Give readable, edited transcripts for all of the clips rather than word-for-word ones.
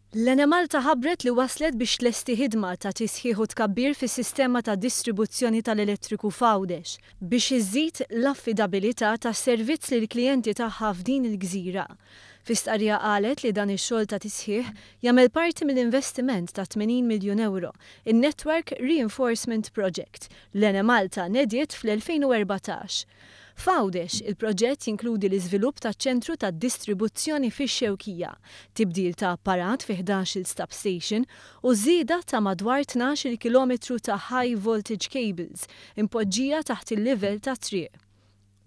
L-Enemalta ħabbret li waslet biex tlesti ħidma ta' tisħiħ u tkabbir fis-sistema ta' distribuzzjoni tal-elettriku f'Għawdex biex iżżid l-affidabilità tas-servizz lill-klijenti tagħha f'din il-gżira. Fi stqarrija qalet li dan ix-xogħol ta' tisħiħ jagħmel parti mill-investiment ta' 80 miljun ewro, in-Network Reinforcement Project, l-Enemalta nediet fl-2014. F'Għawdex, il-proġett jinkludi l-iżvilupp ta' ċentru ta' distribuzzjoni fix-Xewkija, tibdil ta' apparat fi 11-il substation u żieda ta' madwar 12-il kilometru ta' high voltage cables impoġġija taħt il-livell tat-triq.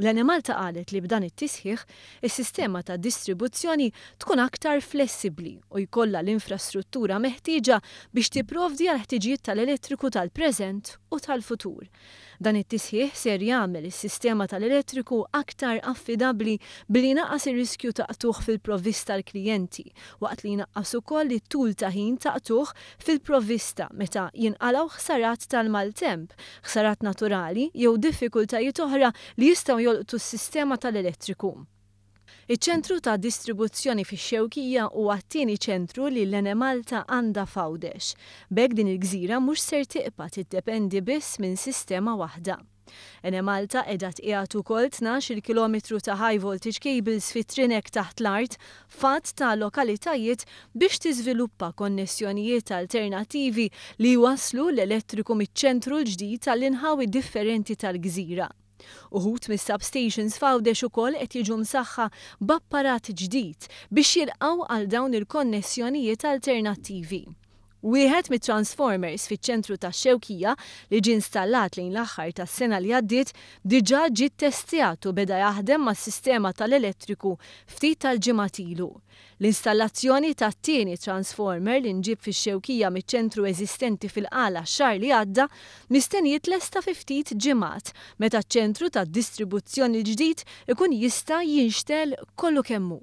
L-Enemalta qalet li b'dan it-tisħiħ, is-sistema ta' distribuzzjoni tkun aktar flessibbli u jkollha l-infrastruttura meħtieġa biex tipprovdi għall-ħtiġijiet tal-elettriku tal-preżent u tal-futur. Dan it-tisħiħ ser jagħmel is-sistema tal-elettriku aktar affidabbli billi jnaqqas ir-riskju ta' qtugħ fil-provvista għall-klijenti waqt li jnaqqas ukoll it-tul ta' ħin ta' qtugħ fil-provvista meta jinqalgħu ħsarat tal-maltemp, ħsarat naturali jew diffikultajiet oħra li jistgħu jolqtu s-sistema tal-elettriku. Iċ-ċentru ta' distribuzzjoni fix-Xewkija huwa t-tieni ċentru li l-Enemalta għandha f'Għawdex. B'hekk din il-gżira mhux ser tiqpa' tiddependi biss minn sistema waħda. Enemalta qiegħda tqiegħed ukoll 12-il kilometru ta' high voltage cables fi trinek taħt l-art f'għadd ta' lokalitajiet biex tiżviluppa konnessjonijiet alternattivi li jwasslu l-elettriku miċ-ċentru l-ġdid għall-inħawi differenti tal-gżira. Uħud mis-substations f'Għawdex ukoll qed jiġu msaħħa b'apparat ġdid biex jilqgħu għal dawn il-konnessjonijiet alternattivi. Wieħed mit-transformers fiċ-ċentru tax-Xewkija li ġie installat lejn l-aħħar tas-sena li għaddiet diġà ġie ttestjat u beda jaħdem mas-sistema tal-elettriku ftit tal-ġimgħat ilu. L-installazzjoni tat-tieni transformer li nġieb fix-Xewkija miċ-ċentru eżistenti fil-Qala x-xahar li għadda mistenni jitlesta fi ftit ġimgħat meta ċ-ċentru tad-distribuzzjoni l-ġdid ikun jista' jinxtegħel kollu kemm hu.